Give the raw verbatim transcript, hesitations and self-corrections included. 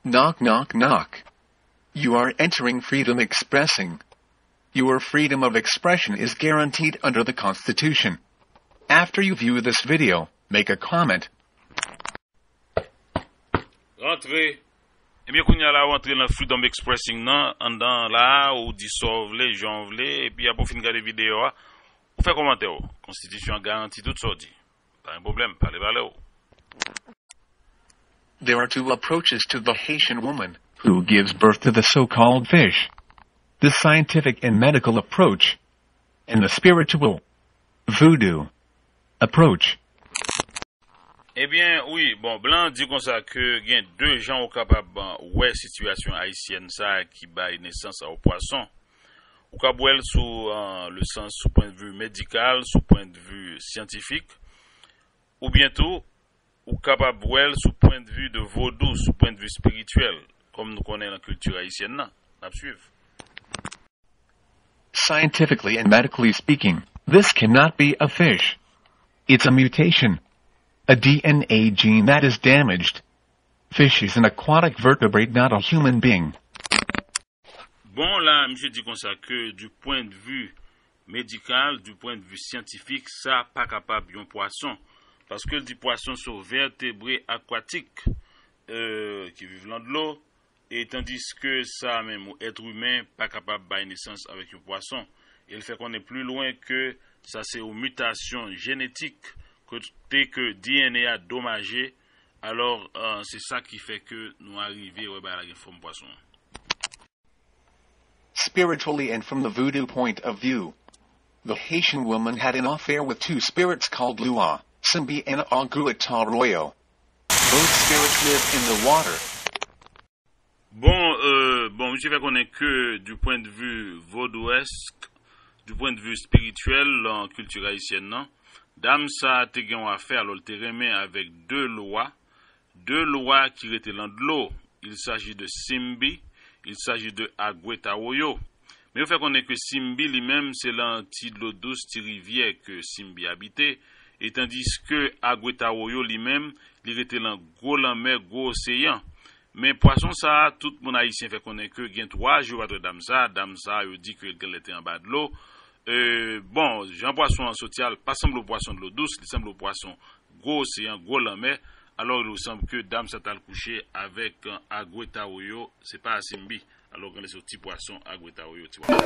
Knock, knock, knock. You are entering freedom expressing. Your freedom of expression is guaranteed under the Constitution. After you view this video, make a comment. Rantre. Ebyen, kounye a la, ou antre nan freedom expressing nan, anndan la, ou di sa w vle, jan w vle, epi apre w fin gade videyo a, ou fè kòmantè w. Konstitisyon an garanti tout sa w di. Pa gen pwoblèm, pale, pale w. There are two approaches to the Haitian woman who gives birth to the so-called fish. The scientific and medical approach, and the spiritual, voodoo, approach. Ebyen, wi, bon, Blan di konsa ke gen de jan ou kapab, uh, wè sitiyasyon ayisyèn sa a ki bay nesans a yon pwason. Ou kab wè l sou, uh, le sans, sou pwennvi medikal, sou pwennvi syantifik, oubyen tou, ou kapab wè l sou pwennvi de vodou, sou pwennvi espirityèl, kòm nou konnen nan kilti ayisyèn nan. N ap swiv. Scientifically and medically speaking, this cannot be a fish. It's a mutation. A D N A gene that is damaged. Fish is an aquatic vertebrate, not a human being. Bon, la, misye di konsa ke du point de vue médical, du point de vue scientifique, sa pa kapab yon pwason. Paske l di pwason se yon vètebre akwatik, euh, ki viv lan dlo, e tandis ke sa menm, yon èt imen, pa kapab bay nesans avèk yon pwason. E l fè konnen pli lwen ke sa se yon mitasyon jenetik, kote ke D N A a domaje, alò, euh, se sa ki fè ke nou arive wè bagay la gen fòm pwason an. Spiritually and from the voodoo point of view, the Haitian woman had an affair with two spirits called Lua, Simbi and Aguetaroyo. Both spirits live in the water. Bon, euh, bon, misye fè konnen ke du point de vue vaudouesque, du point de vue spirituel, nan kilti ayisyèn nan, dam sa a te gen yon afè, alò l te renmen avèk de lwa, de lwa ki rete lan dlo. Il s'agit de Simbi, il s'agit de Agwetawoyo. Men yo fè konnen ke Simbi li menm se lan ti dlo dous, ti rivyè ke Simbi abite, e tandis ke Agwetawoyo li menm, li rete lan gwo lanmè, gwo oseyan. Men pwason sa a, tout moun ayisyen fè konnen ke gen twa jou yo pa t wè dam sa a, dam sa a yo di ke l genlè te anba dlo. E, bon, jan pwason an soti a, l pa sanble yon pwason dlo dous, li sanble yon pwason gwo oseyan, gwo lanmè. Alò, il sanble ke dam sa t al kouche avèk, euh, Agwetawoyo, se pa Simbi. Alò, genlè se yon ti pwason Agwetawoyo, ti pwason.